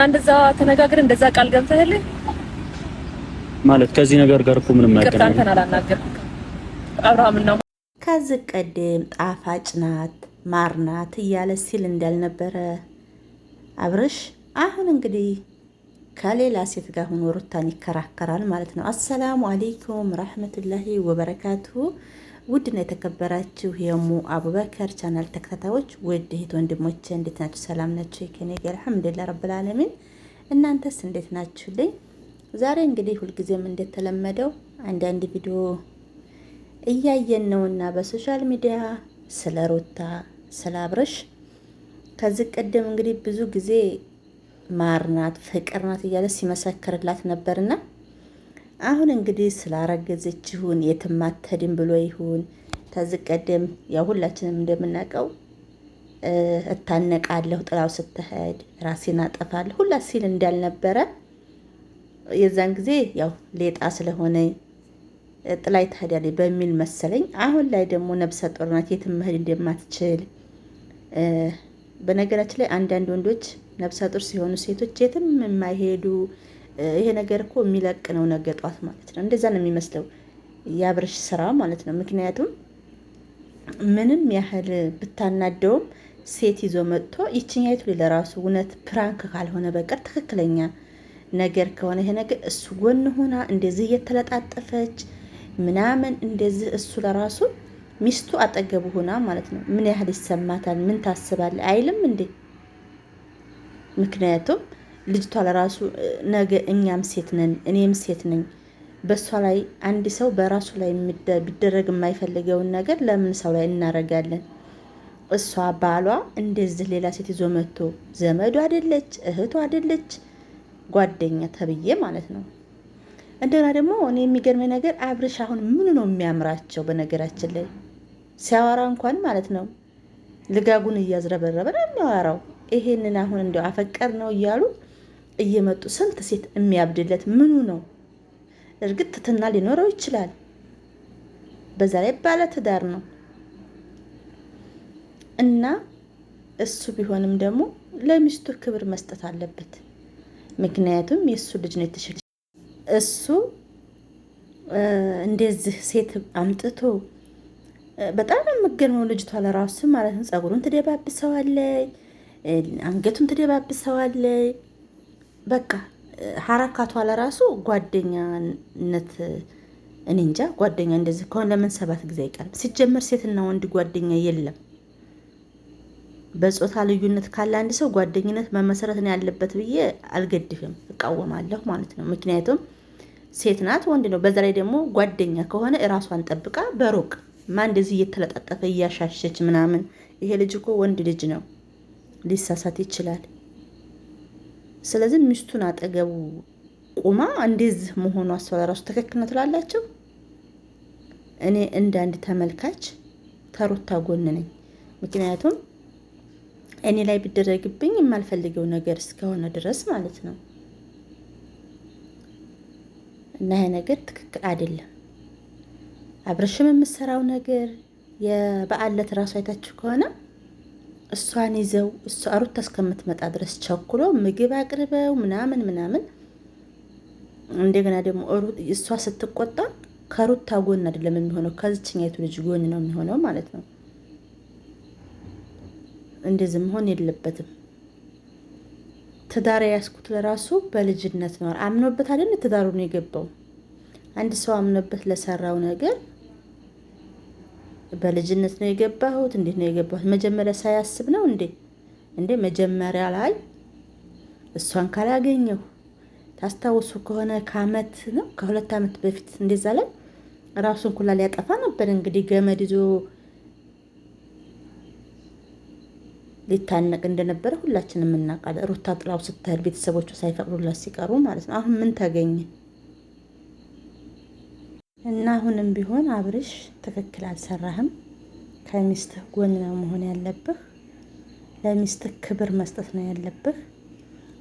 እንደዛ ተነጋግረን እንደዛ ቃል ገብተህልኝ ማለት ከዚህ ነገር ጋር እኮ ምንም ይቅርታ፣ አንተን አላናገርኩም አብርሃምና ከዚህ ቀደም ጣፋጭ ናት ማር ናት እያለ ሲል እንዳልነበረ አብርሽ አሁን እንግዲህ ከሌላ ሴት ጋር ሆኖ ሩታን ይከራከራል ማለት ነው። السلام عليكم رحمة الله وبركاته። ውድና የተከበራችሁ የሙ አቡበከር ቻናል ተከታታዮች ውድ እህት ወንድሞቼ እንዴት ናችሁ? ሰላም ናችሁ? ከኔ ጋር الحمد لله رب العالمين። እናንተስ እንዴት ናችሁልኝ? ዛሬ እንግዲህ ሁልጊዜም እንደተለመደው አንዳንድ ቪዲዮ እያየን ነውና በ social media ስለ ሩታ ስለ አብርሽ ከዚህ ቀደም እንግዲህ ብዙ ጊዜ ማር ናት ፍቅር ናት እያለ ሲመሰክርላት ነበርና አሁን እንግዲህ ስላረገዘች ይሁን የትም አትሄድም ብሎ ይሁን ከዚህ ቀደም ያው ሁላችንም እንደምናውቀው እታነቃለሁ፣ ጥላው ስትሄድ ራሴን አጠፋለሁ ሁላ ሲል እንዳልነበረ የዛን ጊዜ ያው ሌጣ ስለሆነ ጥላይ ትሄዳለች በሚል መሰለኝ። አሁን ላይ ደግሞ ነብሰ ጡር ናት፣ የትም መሄድ እንደማትችል። በነገራችን ላይ አንዳንድ ወንዶች ነብሰ ጡር ሲሆኑ ሴቶች የትም የማይሄዱ፣ ይሄ ነገር እኮ የሚለቅ ነው ነገ ጧት ማለት ነው። እንደዛ ነው የሚመስለው የአብርሽ ስራ ማለት ነው። ምክንያቱም ምንም ያህል ብታናደውም ሴት ይዞ መጥቶ ይችኛይቱ ለራሱ እውነት prank ካልሆነ በቀር ትክክለኛ ነገር ከሆነ ይሄ ነገር እሱ ጎን ሆና እንደዚህ እየተለጣጠፈች ምናምን እንደዚህ እሱ ለራሱ ሚስቱ አጠገቡ ሆና ማለት ነው ምን ያህል ይሰማታል? ምን ታስባለ አይልም እንዴ? ምክንያቱም ልጅቷ ለራሱ ነገ እኛም ሴት ነን፣ እኔም ሴት ነኝ። በእሷ ላይ አንድ ሰው በራሱ ላይ ቢደረግ የማይፈልገውን ነገር ለምን ሰው ላይ እናረጋለን? እሷ ባሏ እንደዚህ ሌላ ሴት ይዞ መጥቶ ዘመዱ አይደለች እህቱ አይደለች ጓደኛ ተብዬ ማለት ነው። እንደገና ደግሞ እኔ የሚገርመኝ ነገር አብርሽ አሁን ምኑ ነው የሚያምራቸው? በነገራችን ላይ ሲያወራ እንኳን ማለት ነው ልጋጉን እያዝረበረበ ነው የሚያወራው። ይሄንን አሁን እንደው አፈቀር ነው እያሉ እየመጡ ስንት ሴት የሚያብድለት ምኑ ነው? እርግጥ ትትና ሊኖረው ይችላል። በዛ ላይ ባለ ትዳር ነው እና እሱ ቢሆንም ደግሞ ለሚስቱ ክብር መስጠት አለበት። ምክንያቱም የእሱ ልጅ ነው የተሸ እሱ እንደዚህ ሴት አምጥቶ በጣም የምገርመው ልጅቷ ለራሱ ማለት ነው ጸጉሩን ትደባብሰዋለይ፣ አንገቱን ትደባብሰዋለይ። በቃ ሀረካቷ ለራሱ ጓደኛነት እኔ እንጃ። ጓደኛ እንደዚህ ከሆነ ለምን ሰባት ጊዜ አይቀርም? ሲጀመር ሴትና ወንድ ጓደኛ የለም። በጾታ ልዩነት ካለ አንድ ሰው ጓደኝነት መመሰረት ነው ያለበት ብዬ አልገድፍም፣ እቃወማለሁ ማለት ነው። ምክንያቱም ሴት ናት፣ ወንድ ነው። በዛ ላይ ደግሞ ጓደኛ ከሆነ እራሷን ጠብቃ በሩቅ ማ እንደዚህ እየተለጣጠፈ እያሻሸች ምናምን። ይሄ ልጅ እኮ ወንድ ልጅ ነው፣ ሊሳሳት ይችላል። ስለዚህ ሚስቱን አጠገቡ ቁማ እንደዚህ መሆኗ እሷ ለራሱ ትክክል ነው ትላላችሁ? እኔ እንደ አንድ ተመልካች ተሩታ ጎን ነኝ። ምክንያቱም እኔ ላይ ቢደረግብኝ የማልፈልገው ነገር እስከሆነ ድረስ ማለት ነው። እና ይሄ ነገር ትክክል አይደለም። አብረሽም የምሰራው ነገር የበዓል ዕለት ራሱ አይታችሁ ከሆነ እሷን ይዘው እሷ ሩታ እስከምትመጣ ድረስ ቸኩሎ ምግብ አቅርበው ምናምን ምናምን። እንደገና ደግሞ እሷ ስትቆጣ ከሩታ ጎን አይደለም የሚሆነው፣ ከዚችኛይቱ ልጅ ጎን ነው የሚሆነው ማለት ነው። እንደዚህ መሆን የለበትም። ትዳር የያዝኩት ለራሱ በልጅነት ነው። አምኖበት አይደል ትዳሩን የገባው። አንድ ሰው አምኖበት ለሰራው ነገር በልጅነት ነው የገባሁት። እንዴት ነው የገባሁት? መጀመሪያ ሳያስብ ነው እንዴ? እንዴ መጀመሪያ ላይ እሷን ካላገኘሁ ታስታውሱ ከሆነ ከአመት ነው ከ2 አመት በፊት እንደዛ ላይ ራሱን ኩላ ሊያጠፋ ነበር። እንግዲህ ገመድ ይዞ ሊታነቅ እንደነበረ ሁላችንም እናውቃለን። ሩታ ጥላው ስትሄድ ቤተሰቦቹ ሳይፈቅዱላት ሲቀሩ ማለት ነው። አሁን ምን ተገኘ? እና አሁንም ቢሆን አብርሽ ትክክል አልሰራህም። ከሚስትህ ጎን ነው መሆን ያለብህ። ለሚስትህ ክብር መስጠት ነው ያለብህ።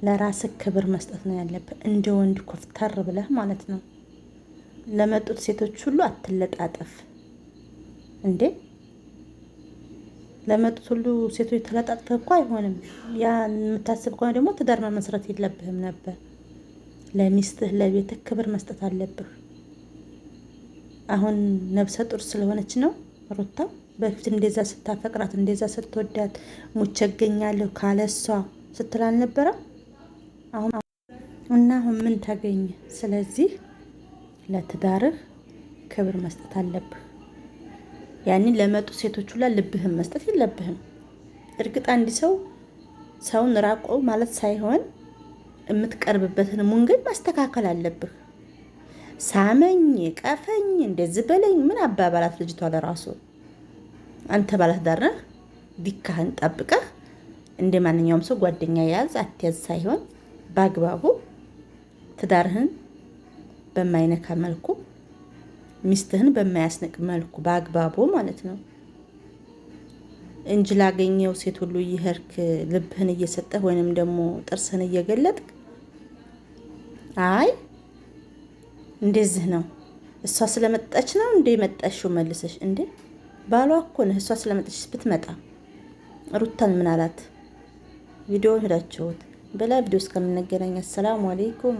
ለራስህ ክብር መስጠት ነው ያለብህ። እንደ ወንድ ኮፍተር ብለህ ማለት ነው። ለመጡት ሴቶች ሁሉ አትለጣጠፍ እንዴ! ለመጡት ሁሉ ሴቶች ተለጣጥተህ እኮ አይሆንም። ያ የምታስብ ከሆነ ደግሞ ትዳር መመስረት የለብህም ነበር። ለሚስትህ ለቤትህ ክብር መስጠት አለብህ። አሁን ነብሰ ጡር ስለሆነች ነው ሩታ። በፊት እንደዛ ስታፈቅራት እንደዛ ስትወዳት ሙቼ እገኛለሁ ካለሷ ስትል አልነበረም? አሁን እና አሁን ምን ተገኘ? ስለዚህ ለትዳርህ ክብር መስጠት አለብህ። ያንን ለመጡ ሴቶች ሁላ ልብህን መስጠት የለብህም። እርግጥ አንድ ሰው ሰውን ራቆ ማለት ሳይሆን የምትቀርብበትን መንገድ ማስተካከል አለብህ። ሳመኝ፣ ቀፈኝ፣ እንደዚህ በለኝ ምን አባባላት ልጅቷ ለራሱ። አንተ ባለትዳር ነህ፣ ዲካህን ጠብቀህ እንደ ማንኛውም ሰው ጓደኛ ያዝ አትያዝ ሳይሆን በአግባቡ ትዳርህን በማይነካ መልኩ ሚስትህን በማያስንቅ መልኩ በአግባቡ ማለት ነው እንጂ ላገኘው ሴት ሁሉ እየሄድክ ልብህን እየሰጠህ ወይንም ደግሞ ጥርስህን እየገለጥክ አይ እንደዚህ ነው እሷ ስለመጣች ነው እንዴ መጣሽው መልሰሽ እንዴ ባሏ እኮ ነህ። እሷ ስለመጣች ብትመጣ ሩታን ምን አላት? ቪዲዮውን ሄዳችሁት በላ ቪዲዮ እስከምንገናኝ አሰላሙ አሌይኩም።